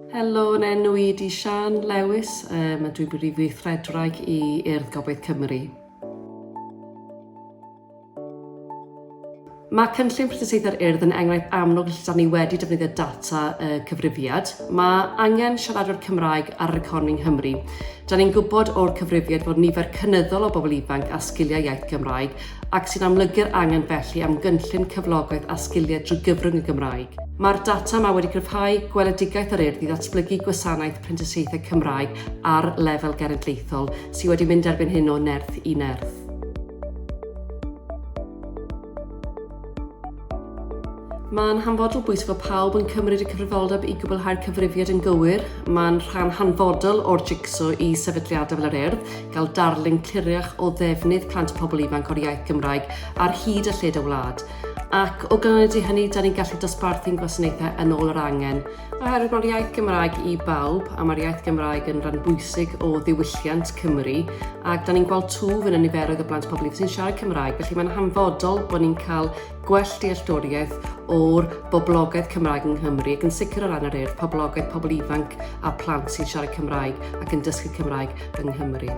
Helo, yn enw i ydi Siân Lewis, um, a dwi'n brif weithredwraig i Urdd Gobaith Cymru. Mae cynllun prentisiaethau'r Urdd yn enghraifft amlwg lle da ni wedi defnyddio data y cyfrifiad. Mae angen siaradwyr Cymraeg ar yr economi yng Nghymru. Da ni'n gwybod o'r cyfrifiad fod nifer cynyddol o bobl ifanc â sgiliau iaith Gymraeg ac sy'n amlygu'r angen felly am gynllun cyflogaeth a sgiliau drwy gyfrwng y Gymraeg. Mae'r data yma wedi cryfhau gweledigaeth yr Urdd i ddatblygu gwasanaeth prentisiaethau Cymraeg ar lefel genedlaethol sydd wedi mynd erbyn hyn o nerth i nerth. Mae'n hanfodol bwysig fod pawb yn cymryd y cyfrifoldeb i gwblhau'r cyfrifiad yn gywir. Mae'n rhan hanfodol o'r jigso i sefydliadau fel yr Urdd gael darlun cliriach o ddefnydd plant a phobl ifanc o'r iaith Gymraeg ar hyd a lled y wlad. Ac o ganlyniad i hynny, da ni'n gallu dosbarthu'n gwasanaethau yn ôl yr angen. Oherwydd mae'r iaith Gymraeg i bawb, a mae'r iaith Gymraeg yn rhan bwysig o ddiwylliant Cymru, ac da ni'n gweld twf yn y niferoedd o blant pobl ifanc sy'n siarad Cymraeg, felly mae'n hanfodol bod ni'n cael gwell dealltwriaeth o'r boblogaeth Cymraeg yng Nghymru, ac yn sicr o ran yr Urdd, poblogaeth pobl ifanc a plant sy'n siarad Cymraeg ac yn dysgu Cymraeg yng Nghymru.